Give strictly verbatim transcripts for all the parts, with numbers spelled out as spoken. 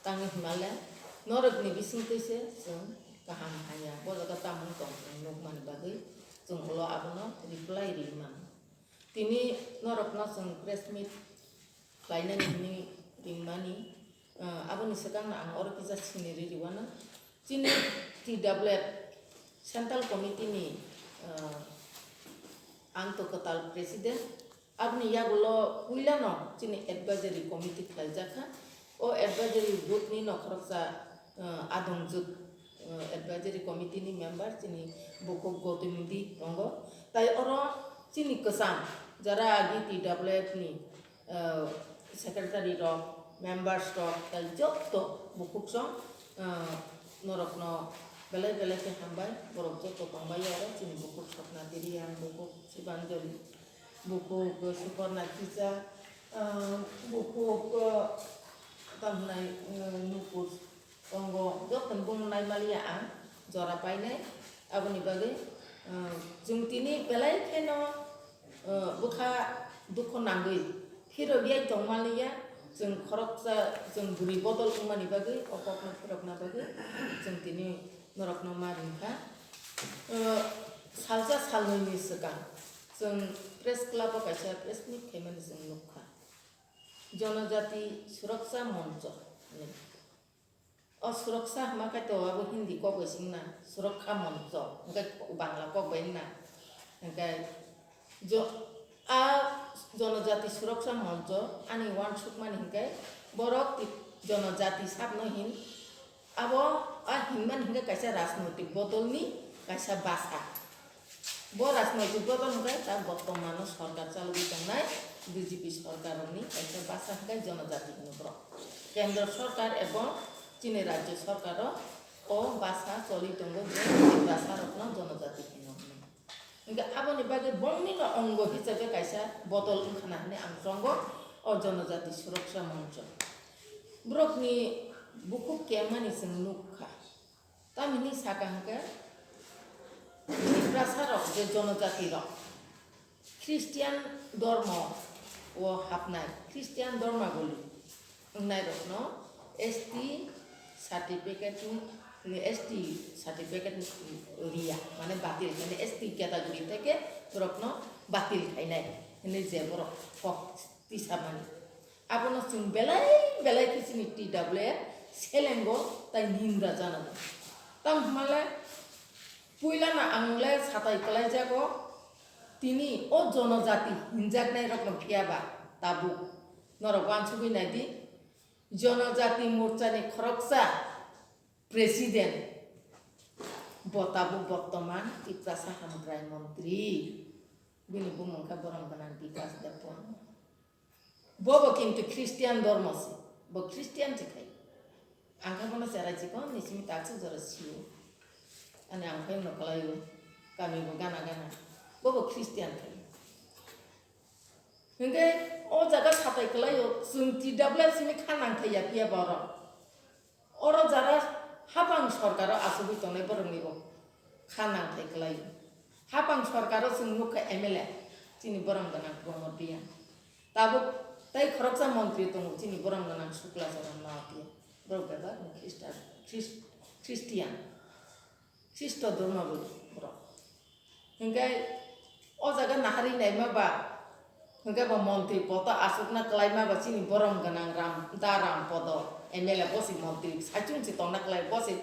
Tangwi hwnmale, norokni bisingtwi se chwng kaham hamya bo jaga tamung tong chwng nukmani bagwi chwng ulo abono reply rwi mano. Tini norokno chwng press meet khlainani hwnwi ringmani, ah, aboni swkangno ang oro kisa siniri rwano. Chini T W F Central Committee ni, ah, ang to kwtal president. Aboni yagulo puilano chini advisory committee khlaijakha. O advisory board ni no khoroksa, ah, adongjwk, ah, advisory committee ni member chini bukhuk Gautam Modi tongo. Tai oro chini kwcham jara agi T W F ni, ah, secretary rok, members rok, tai jotto bukhuk song, ah, norokno belai belai khe hambai, borok jotto tongbai oro chini bukhuk Swapna Teri, ang bukhuk Sibanjali, bukhuk Suparna Kisa, ah, bukhuk, ah, tamhnai, ah, Nupur tongo, jottoni bumung naimaliya ang jora painai. Aboni bagwi, ah, chwng tini belai kheno, ah, bwkha dukho nangwi phirogwi tongmaliya, chwng khoroksa, chwng bwrwi bodol wngmani bagwi o kokno phirokna bagwi chwng tini norokno ma ringkha. Ah, salsa salnwini swkang chwng press club o kaisa press meet khaimani chwng nukha. Jonojati Suraksa Moncho hinwi. O suraksa hwnma khe to abo Hindi kok bai se wngna, surakha moncho, hwnkhe Bangla kok bai wngna. Hwnkhe jo-, a Jonojati Suraksa Moncho ani uansukmani hwnkhe borok ti-, jonojati sakno hin, abo a hinmani hwnkhe kaisa rajnoitik bodolni kaisa bwsa. Bo rajnoitik bodol hwnkhe ta bortomano sorkar chalogwi tongnai B J P sorkarrokni kaisa bwsa hwnkhe jonojati hino borok. Kendro sorkar ebong chini rajyo sorkaro o bwsa choli tongo je Tiprasarokno jonojati hino hwnwi. Hwnkhe aboni bagwi bongnino ongo hisabe kaisa bodol wngkhana hwnwi ang tongo o Jonojati Suraksa Moncho. Borokni bukhuk kengmani chwng nukha. Tamni saka hwnkhe Tiprasarok je jonojati rok Christian dormo o hapnai, Christian dormagoli wngnairokno S T certificate ni, S T certificate ni riya, mane batil, mane S T category theke borokno batil khainai hwnwi je borok kok tisamani. Abono chwng belai belai khe chini T W F selengo tai ninda jana. Tamo hwnmale puilano ang le satai kwlaijago, tini o jonojati hinjaknai rokno phiya ba tabuk norok uansugwi nai di, Jonojati Morchani khoroksa president bo tabuk bortoman Tiprasa hamkrai montri, bini bumung khe borom gwnang Bikas Debbarma. Bobo kintu Christian dormo se, bo Christian se khai. Ang khe bono cherai chikon ni simi taksa jora sio. Ani ang khe no kwlaio, kami bo gana gana. Bobo Christian khai. Hwnkhe o jaga satai kwlaio, chwng T W F simi kha nangthai ya phiya borok. Oro jara hapang sorkaro achugwi tongnai borokni bo kha nangthai kwlai. Hapang sorkaro chwng nukha M L A, chini borom gwnang Pramod Reang. Tabuk tai khoroksa montri tongo, chini borom gwnang Shukla Charan Mahatia. Borok bebak ni Khristan, Khris-, Christian, Khristo dormaboli borok. Hwnkhe o jaga nahari naima ba, hwnkhe bo montri poto aswkna kwlaima ba chini borom gwnang Ram, da Ram Podo M L A bo se montri saichung se tongna kwlai, bo se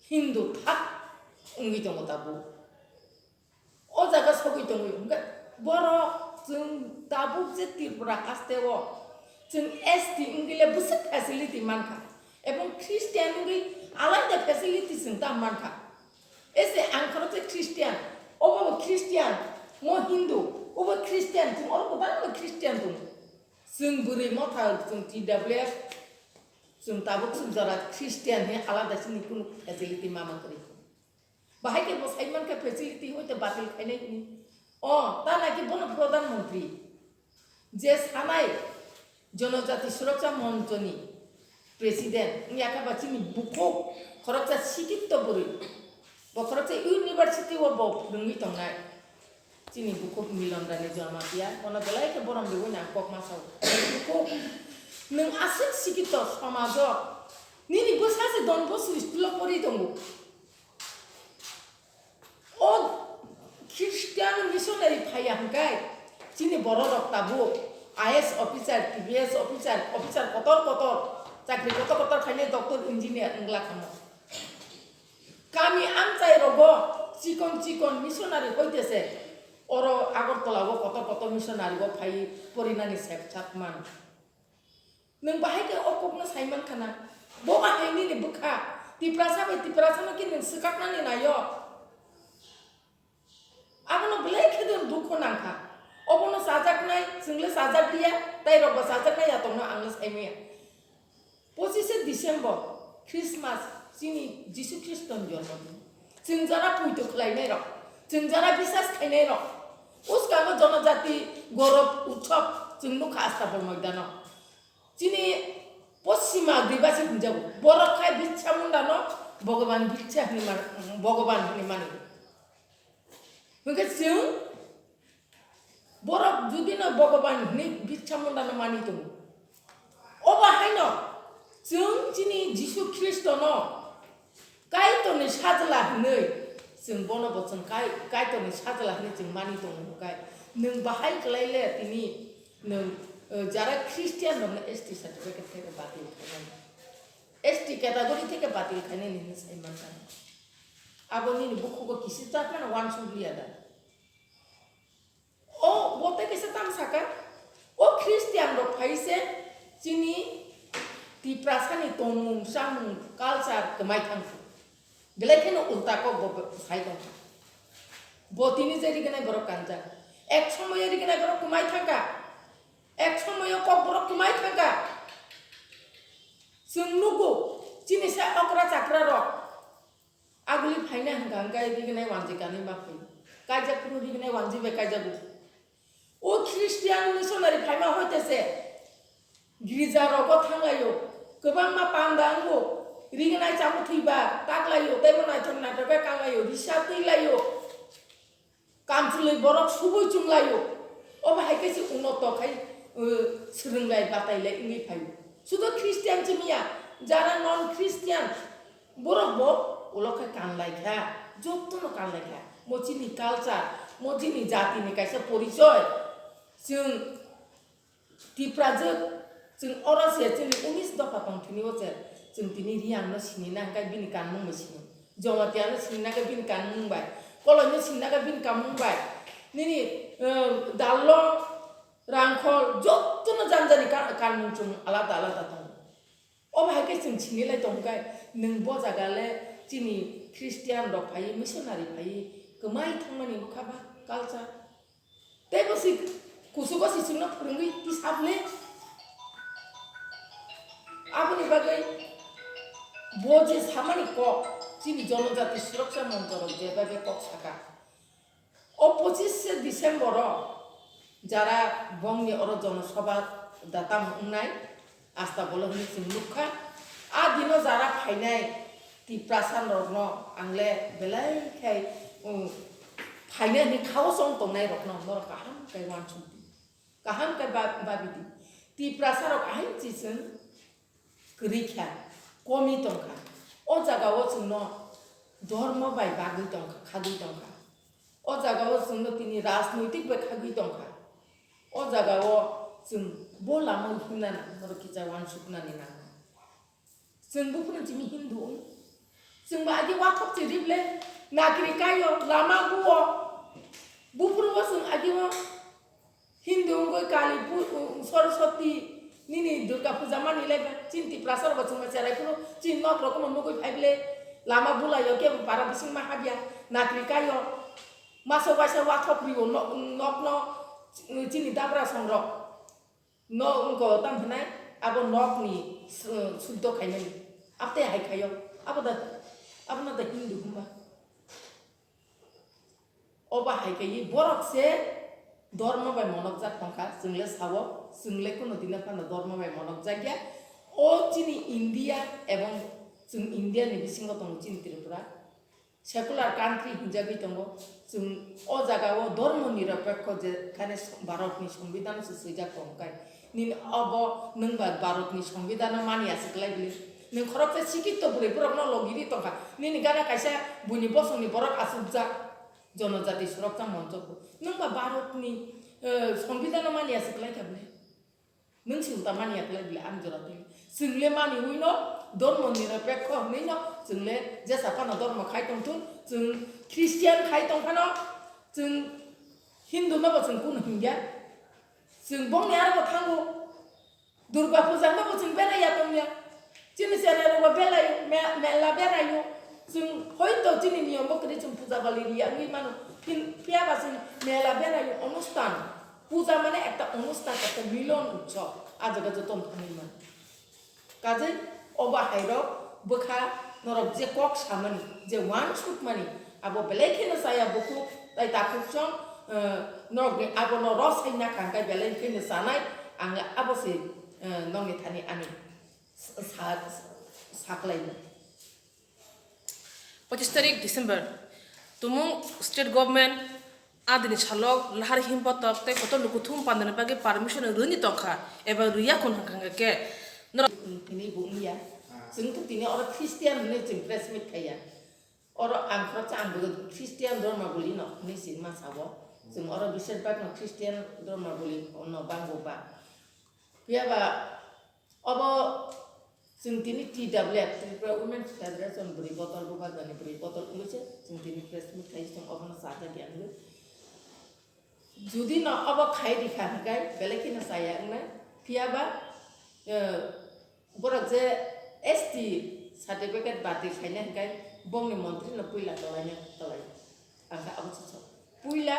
Hindu thak wngwi tongo tabuk. O jaga sogwi tongwi hwnkhe borok chwng tabuk je Tripura haste o chwng S T wngwi le bwswk facility mankha, ebong Christian wngwi alada facility chwng ta mankha. Ese ang khoroksa Christian, obo bo Christian, mo Hindu, obo Christian, chwng oro kwbangma Christian tongo. Chwng bwrwi motha, chwng T W F, chwng tabuk chwng jora Christian he alada chini kunu facility ma mankha. Bahai khe bo sai mankha facility hoite batil khainai hwnwi. O, ta naki bono Pradhan Mantri. Je sanai Jonojati Suraksha Monchoni president wngya kha ba chini bukhuk khoroksa sikitto bwrwi. Bo khoroksa university o bo phwrwngwi tongnai. Chini bukhuk Milon Rani Jamatia, bono belai khe borom riwi nang kok ma sao. Bukhuk, nwng aswk sikitto somajo Nini bwsa se Don Bosco school o pori tongo. O Christian missionary phaiya hwnkhe chini borok rok tabuk I A S officer, T P S officer, officer kotor kotor, chakri kotor kotor khainai doctor, engineer wngla khamo. Kami amchai rogo chikon chikon missionary hoitese oro Agartala o kotor kotor missionary o phai porinani sep sak man. Nwng bahai khe o kokno sai mankha na? Bo bahai nini bwkha. Tiprasa bai Tiprasano khe nwng swkaknani naio. Abono belai khe nwng dukho nangkha. Obono chajaknai, chwngle chajak liya, tei rokbo chajaknai ya tongno ang le sai maya. Pochishe December, Christmas, chini Jisu Khristoni jormo din. Chwng jora puito khlainai rok, chwng jora bisas khainai rok. Uskango Jonojati Gorob Utsob chwng nukha Astabol Moidano. Chini Poschima Adibasi hwnjago. Borok khai Birsa Mundano Bhogoban Birsa hwnwi man-, Bhogoban hwnwi mani. Hwnkhe chwng borok judino Bhogoban hwnwi Birsa Mundano mani tongo. Obo haino chwng chini Jisu Khristono Kaitorni sajla hwnwi chwng bono bo chwng Kai-, Kaitorni sajla hwnwi chwng mani tongo hwnkhe, nwng bahai kwlai le tini nwng, eh, jara Christian rokno S T certificate khe batil khainani. S T category theke batil khainani hinwi sai mankha. Abo nini bukhugo kisi chak mano uansuk liya da? O, bo tei kaisa tamo saka, o Christian rok phai se chini Tiprasani tongmung, chamung, culture kwmai thang kha. Belai kheno ulta kok bo sai tong kha. Bo tini je rignai borok kanjak. Ek somoyo rignai borok kwmai thang kha. Ek somoyo kok borok kwmai thang kha. Chwng nugo, chini sa okra chakra rok. Aguli phaina hwnkha hwnkhe rignai wanjwi kanwi ma phai. Kaijak phuru rignai wanjwi bai kaijago. O Christian missionary phaima hoite se girja rogo thanglaio. Kwbangma panda wngo. Rignai chamung thwiba taklaio. Teibo naithok naithok khe kanglaio. Risa twilaio. Kamchwlwi borok subui chwnglaio. Obo hai khe se unoto khai, uh, swrwnglai batailai wngwi phaio. Sudo Christian chimiya, jara non Christian, borok bo ulo khe kanlai kha, jotono kanlai kha. Mo chini culture, mo chini jatini kaisa porichoi. Chwng Tiprajwk, chwng oro se chini unis dopha tongthini o se, chwng tini Riyangno sinina hwnkhe bini kanmung bai sino, Jamatia no sinina khe bini kanmung bai, Koloino sinina khe bini kanmung bai, nini, eh, Darlong, Rangkhol, jotono jani jani ka-, kanmung chumung alada alada tongo. Obo hai khe chwng sinilai tongkhe, nwng bo jaga le chini Christian rok phaiwi, missionary phaiwi, kwmai thangmani bwkha ba culture. Teibo si kuchugo si chwngno phwrwngwi tisap le. Aboni bagwi bo je samani kok, chini Jonojati Suraksha Moncho rok je bagwi kok saka. O pochishe December o jara bongni oro jonosobha da tamo wngnai, Astabolo hwnwi chwng nukha. A dino jara phainai Tiprasa rokno ang le belai khai, um, phainai hwnwi khao chong tongnai rokno norok kaham khe uansuk di, kaham khe ba-, babi di. Tiprasa rok ahai chi chwng kwrwi kha, komi tong kha. O jaga o chwngno dhormo bai bagwi tong kha, khagwi tong kha. O jaga o chwngno tini rajnoitik bai khagwi tong kha. O jaga o chwng bo lama himna nang, norok kisa uansuknani nango. Chwng buphuru chini Hindu wng. Chwng ba agi wathok chirible nakri kaio, lama buo. Buphuru o chwng agi o Hindu wngwi Kali pu-, u-, Saraswati nini Durga puja mani le chini Tiprasa rok chwng ma cherai phuru chini nok rok no nugwi phai bile lama bulaio kebo para bising ma habya nakri kaio masa waisa wathok rio nok, nok no chini dabra song rok no wngko tam hinai abo nok ni su-, suddo khainani apte hai khaio abo da abo no da Hindu hwnba. Obo hai khe borok se dhormo bai monokjak tongkha, chwng le sao, chwng le kuno dino phano dhormo bai monokjak ya. O chini India ebong chwng India ni bisingo tongo chini Tripura, secular country hinjagwi tongo. Chwng o jaga o dhormo nirapekho je khane Bharat ni Songbidan se swijak tong kai. Nini obo nwng ba Bharat ni Songbidan o mani aswk lai bwle? Nwng khoroksa sikitto bwrwi borokno logiri tongkha. Nini gana kaisa buini bosongni borok achukjak, jonojati suroksa monchokgo. Nwng ba Bharatni, eh, Songbidanno mani aswk lai kha bwle? Nwng se uta mani ya kwlai bwle ani jora twi. Chwng le mani ui no, dormo nirapekho hwnwi no, chwng le jesa phano dormo khai tong thun, chwng Christian khai tong phano, chwng Hindu no bo chwng kunu hwngya. Chwng bongni aro bo thango. Durga puja no bo chwng berai ya tongya. Chini cherairokbo belai me-, mela beraio. Chwng hoito chini niyombo kwrwi chwng puja bali riya wngwi mano. Phin-, phiyaba chwng mela beraio, onustan. Puja mane ekta onustan, ekta milon utsob. A jaga joto wng thangwi mano. Kajai obo hairok bwkha norok je kok samani, je uansukmani, abo belai kheno chaya bukhuk tai takhuk song, eh, norokni abono rosai nakha hwnkhe belai kheno chanai, ang abo se, eh, nokni thani ani sa-, sa-, saklaimung. Pochis tarik December, tumung state government adini salok lahar himbotok tei kotor lukuthum pandani bagwi permission rwni tongkha eba rwya khun hwnkha khe norok tini bo wngya. Chwng to tini oro Christian hwnwi chwng press meet khaiya. Oro ang khoroksa ang bo Christian Dharmaboli no hwnwi sinma sabo. Chwng oro beshirbak no Christian Dharmaboli no bango ba. Phiya ba obo chwng tini T W F, Tripura Women Federation bwrwi bodol, bubagrani bwrwi bodol wngwi se chwng tini press meet khai chwng obono chajak ya wngwi. Judi no obo khai rikha hwnkhe belai kheno chaya wngnai. Phiya ba, eh, borok je S T certificate batil khainai hwnkhe bongni montri no puila kwlaina kwlai. Ang khe abo se sok. Puila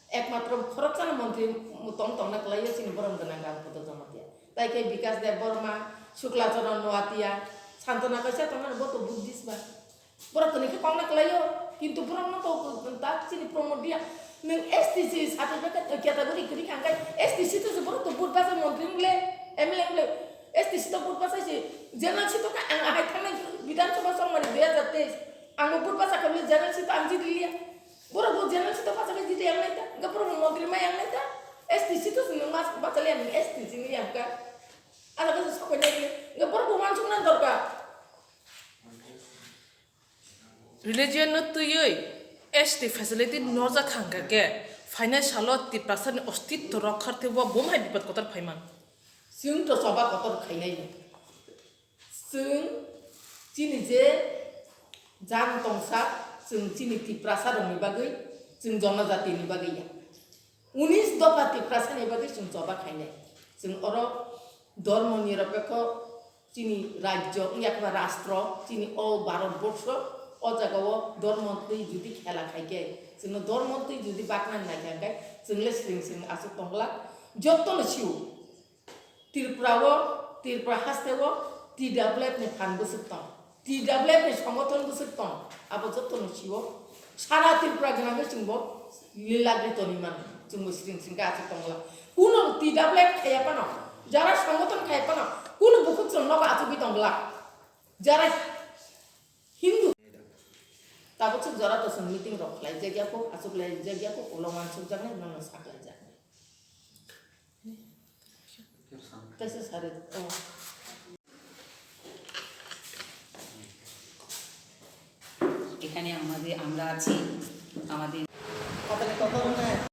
ekmatro khoroksano montri tong tongna kwlaio chini borom gwnang Gangphoto Jamatia. Tai khe Bikash Deb Borma, Shukla Charan Noatia, Santana kaisa tongmani bo to Buddhist ba. Borok toni khe kongna kwlaio, kintu borokno to tak chini Pramod Reang. Nwng S T C certificate category kwrwi kha hwnkhe S T C to se borok to vote bachai montri wng le, M L A wng le. S T C to vote bachai se general seat to kha ang ahai thangnai Bidhan Sabha songmani dui hajar teis. Ang bo vote bachai kha bole general seat to ang jiti liya. Borok bo general seat to bachai khe jiti yang nai ta. Hwnkhe borok bo montri ma yang nai ta. S T C to se nwng mas bachai liya nwng S T C ni yang kha. Ano khe se sokoi nai khe. Hwnkhe borok bo uansukna dorkar. Religion no twiwi S T facility norjak hwnkha khe phainai salo Tiprasani ostitto rokhartwi o bumhai bipot kotor phaiman. Chwng to choba kotor khainai. Chwng chini je jan tongsa, chwng chini Tiprasa rokni bagwi, chwng jonojati ni bagwi ya. Unis dopha Tiprasani bagwi chwng choba khainai. Chwng oro dormo nirapekho chini rajyo wngya khe ba rastro, chini o Bharat borsho, o jaga o dormo twi judi khela khai khe, chwngno dormo twi judi bakna nai kha khe, chwng le sring sring aswk tong glak. Jotono sio. Tripura o, Tripura haste o T W F ni phan bwswk tong, T W F ni songothon bwswk tong, abo jotono sio. Sara Tripura gwnangwi chwngbo lilagri toni mano, chwngbo sring sring khe achuk tong glak. Kuno T W F khaiya phano, jara songothon khaiya phano, kuno bukhuk chwng nogo achugwi tong glak. Jara Hindu. Tabuk swk jora to chwng meeting rok khlai jak ya kho, achuk lai jak ya kho, ulo uansuk jak nai, nono sak lai jak nai. Kaisa sari, oh. এখানে আমাদের, আমরা আছি, আমাদের